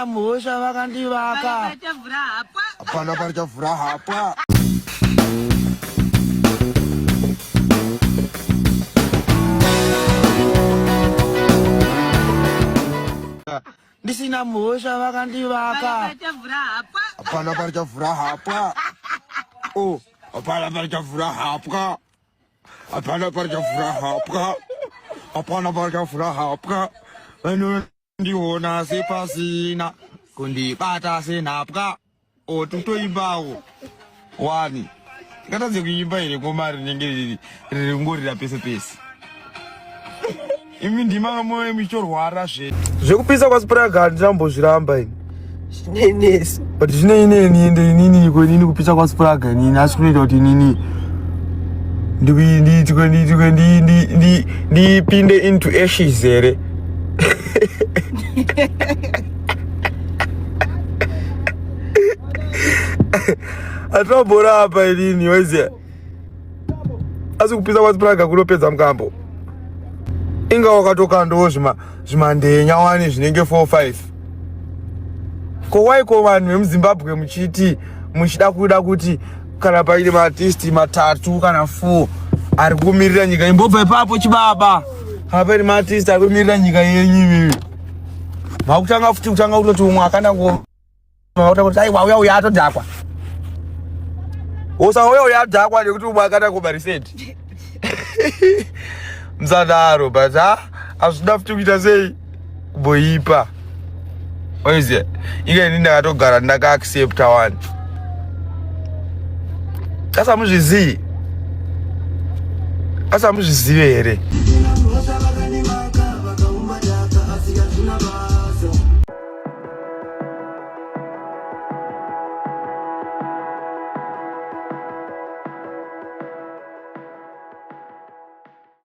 Ndisina mhosva vakandivaka. Hapana parichavhura hapwa. Ndisina mhosva vakandivaka. Hapana parichavhura hapwa. Oh, hapana parichavhura hapwa. Hapana parichavhura hapwa. Hapana parichavhura hapwa. Vanondiona sepasina kundibata senhapwa. O totoimbawo wani. Tingatadze kuimba here ngoma rinenge riri riri kungorira pese pese. Imi ndima moyo muchitorwara zve. Zvekupisa kwaSpraga handinambozviramba ini. Zvinei But zvinei neni ende inini iko inini kupisa kwaSpraga inini asi kunoita kuti inini ndipinde into ashes here. Hatinamborapa inini waiziya. Asi kupisa kwaSpraga kunopedza mukambo. Inga wakatokandawo zvimandenya wani zvinenge 4 5. Ko why ko vanhu vemuZimbabwe muchiti muchida kuda kuti kana paine maartist matatu kana 4 ari kumirira nyika imbobva ipapo chibaba. Kana paine maartist ari kumirira nyika yenyu imimi. Makutanga futi kutanga kutoti umwe akanda ngoma makutanga kuti aiwa uya uya atodhakwa. Usauya uya adhakwa nekuti umwe akanda ngoma recent. Musadaro but ha hazvina futi kuita sei kumboipa. Waiziya inga ini ndakatogara ndakaaccepta wani. Asi hamuzvizii? Asi hamuzvizive here?